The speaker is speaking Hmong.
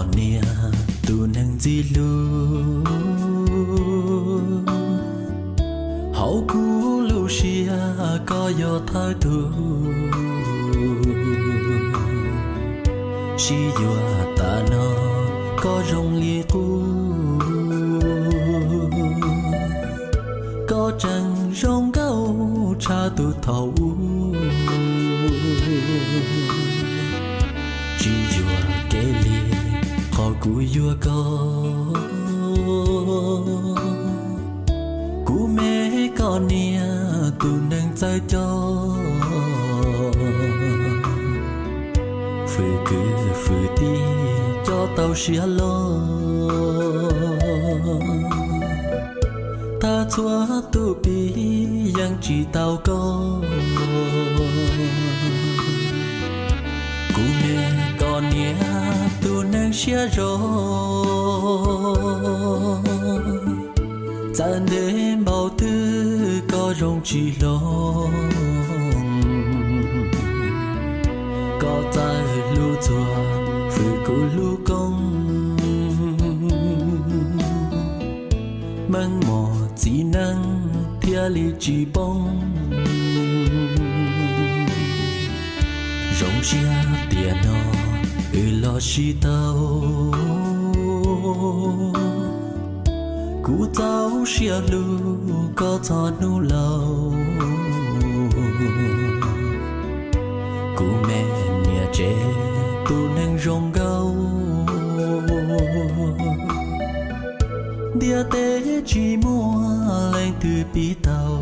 Koj niam tus neeg ntxim hlub, hauv kuv lub siab koj yog thawj tug. Sib yuav tas no koj zoo li qub, koj tseem zoo nkauj tshaj tus thaum ub. Tsis yuam kev li qhov kuv yuav koj, kuv me koj niam tus neeg txawj coj. Fwm kwv fwm tij coj tau siab loj, tag txhua tus pib yeej tsis tau koj. Kuv me koj niam tus neeg siab zoo, txawm ntev npaum twg koj zoo tsis hloov. Koj txawj hlub txhua fwm kuv lub koob, meej mom txiv neej thiaj li tsis poob. Zoo siab tiam no wb los sib tau, kuv txaus siab hlub koj txog hnub laus. Kuv me niam tsev tus neeg zoo nkauj, ntiaj teb tsis muaj leej twg pib tau.